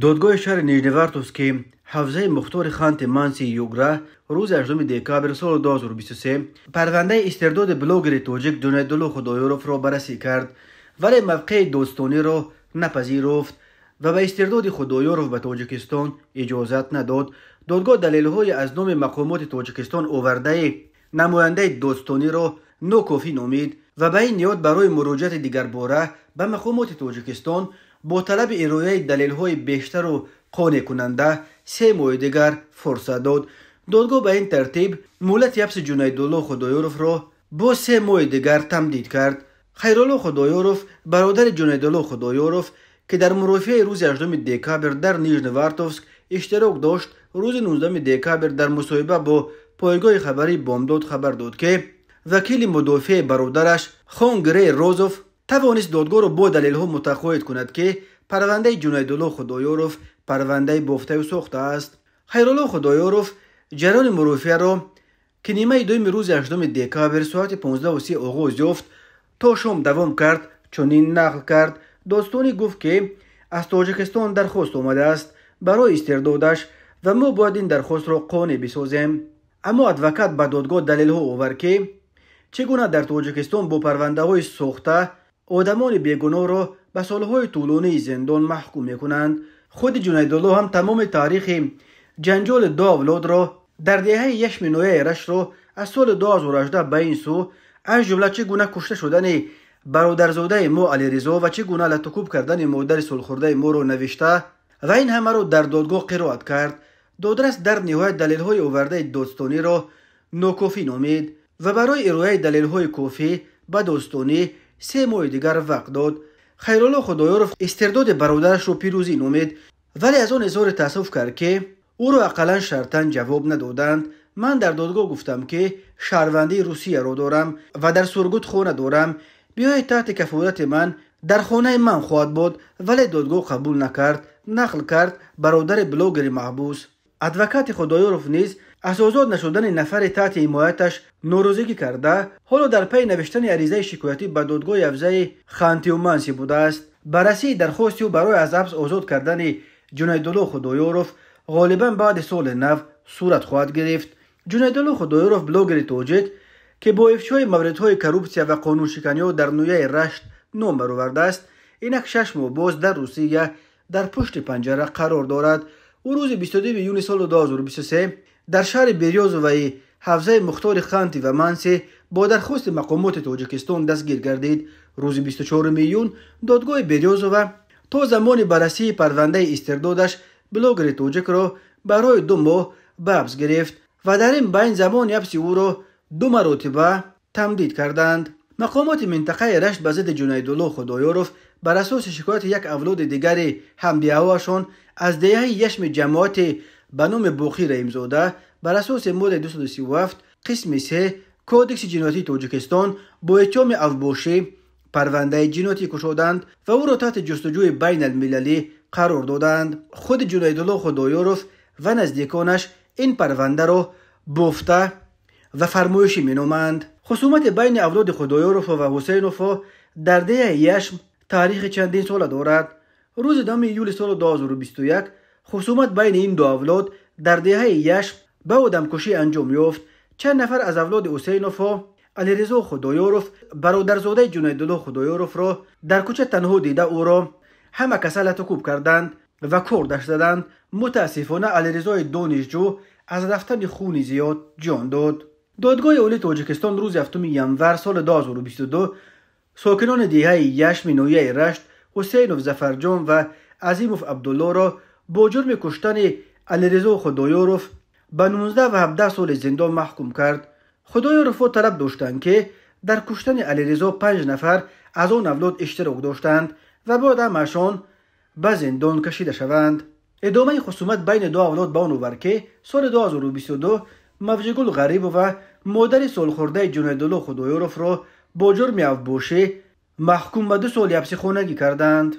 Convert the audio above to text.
Додгоҳи шаҳри Нижневартовски ҳавзаи мухтори Ханти Манси Югра рӯзи 8 декабр соли 2023 парвандаи истирдоди блогери тоҷик Ҷунайдулло Худоёровро баррасӣ кард, вале мавқеи додстониро напазируфт ва ба истирдоди Худоёров ба Тоҷикистон иҷозат надод. Додгоҳ далелҳои аз номи мақомоти Тоҷикистон овардаи намояндаи додстониро нокофӣ номид ва ба ин ниҳод барои муроҷиати дигарбора ба мақомоти Тоҷикистон бо талаби ирояи далелҳои бештару қонеъкунанда 3 моҳи дигар фурсат дод. Додгоҳ ба ин тартиб муҳлати ҳабси Ҷунайдулло Худоёровро бо 3 моҳи дигар тамдид кард. Хайрулло Худоёров, бародари Ҷунайдулло Худоёров, ки дар мурофиаи рӯзи 8 декабр дар Нижневартовск иштирок дошт, рӯзи 19 декабр дар мусоҳиба бо пойгоҳи хабарии Бомдод хабар дод, ки вакили мудофиаи бародараш Хонгирей Розов тавонист додгоҳро бо далелҳо мутақоид кунад, ки парвандаи Ҷунайдулло Худоёров парвандаи бофтаю сохта аст. Хайрулло Худоёров ҷараёни мурофиаро, ки нимаи дуюми рӯзи 8 декабр соати 15:30 оғоз ёфт, то шом давом кард, чунин нақл кард: «Додстонӣ гуфт, ки аз Тоҷикистон дархост омадааст барои истирдодаш ва мо бояд ин дархостро қонеъ бисозем. Аммо адвокат ба додгоҳ далелҳо овард, ки чӣ гуна дар Тоҷикистон бо парвандаҳои сохта одамони бегуноҳро ба солҳои тӯлонии зиндон маҳкум мекунанд. Худи Ҷунайдулло ҳам тамоми таърихи ҷанҷоли ду авлодро дар деҳаи Яшми ноҳияи Раштро аз соли 2018 ба ин сӯ, аз ҷумла чӣ гуна кушта шудани бародарзодаи мо Алиризо ва чӣ гуна латукӯб кардани модари солхӯрдаи моро навишта ва ин ҳамаро дар додгоҳ қироат кард. Додрас дар ниҳоят далелҳои овардаи додстониро нокофӣ номид ва барои ирояи далелҳои кофӣ ба додстонӣ 3 моҳи дигар вақт дод». Хайрулло Худоёров истирдоди бародарашро пирӯзӣ номид, вале аз он изҳори таассуф кард, ки ӯро ақаллан шартан ҷавоб надоданд. «Ман дар додгоҳ гуфтам, ки шаҳрвандии Русияро дорам ва дар Сургут хона дорам, биёед, таҳти кафолати ман дар хонаи ман хоҳад буд, вале додгоҳ қабул накард», нақл кард бародари блогери маҳбус. Адвокати Худоёров низ аз озод нашудани нафари таҳти ҳимояташ норозигӣ карда, ҳоло дар пайи навиштани аризаи шикоятӣ ба додгоҳи ҳавзаи Хантиюманси будааст. Баррасии дархости ӯ барои аз ҳабс озод кардани Ҷунайдулло Худоёров ғолибан баъди соли нав сурат хоҳад гирифт. Ҷунайдулло Худоёров, блогери тоҷик, ки бо ифшои мавридҳои коррупсия ва қонуншиканиҳо дар ноҳияи Рашт ном баровардааст, инак 6 моҳ боз дар Русия дар пушти панҷара қарор дорад. Ӯ рӯзи 22 июни соли 2023 дар шаҳри Берёзоваи ҳавзаи мухтори Ханти ва Манси бо дархости мақомоти Тоҷикистон дастгир гардид. Рӯзи 24 июн додгоҳи Берёзова то замони баррасии парвандаи истирдодаш блогери тоҷикро барои 2 моҳ ба ҳабс гирифт ва дар ин байн замони ҳабси ӯро ду маротиба тамдид карданд. Мақомоти минтақаи Рашт ба зидди Ҷунайдулло Худоёров бар асоси шикояти як авлоди дигари ҳамдеҳаҳояшон аз деҳаи Яшми ҷамоати ба номи Боқӣ Раҳимзода бар асоси моддаи 237 қисми 3 Кодекси ҷиноятии Тоҷикистон бо иттиҳоми авбошӣ парвандаи ҷиноятӣ кушоданд ва ӯро таҳти ҷустуҷӯи байналмилалӣ қарор доданд. Худи Ҷунайдулло Худоёров ва наздиконаш ин парвандаро бофта ва фармоишӣ меноманд. Хусумати байни авлоди Худоёровҳо ва Ҳусейновҳо дар деҳаи Яшм таърихи чандин сола дорад. Рӯзи 10 июли соли 2021 хусумат байни ин ду авлод дар деҳаи Яшм ба одамкушӣ анҷом ёфт. Чанд нафар аз авлоди Ҳусейновҳо Алиризо Худоёров, бародарзодаи Ҷунайдулло Худоёровро дар кӯча танҳо дида, ӯро ҳама каса латукӯб карданд ва кордаш заданд. Мутаассифона, Алиризои донишҷӯ аз рафтани хуни зиёд ҷон дод. Додгоҳи Олии Тоҷикистон рӯзи 7 январ соли 2022 сокинони деҳаи Яшми ноҳияи Рашт Ҳусейнов Зафарҷон ва Азимов Абдуллоро бо ҷурми куштани Алиризо Худоёров ба 19 ва 17 соли зиндон маҳкум кард. Худоёровҳо талаб доштанд, ки дар куштани Алиризо панҷ нафар аз он авлод иштирок доштанд ва бояд ҳамаашон ба зиндон кашида шаванд. Идомаи хусумат байни ду авлод ба он овард, ки соли 2022 Мавҷигул Ғарибова, модари солхӯрдаи Ҷунайдулло Худоёровро бо ҷурми авбошӣ маҳкум ба 2 соли ҳабси хонагӣ карданд.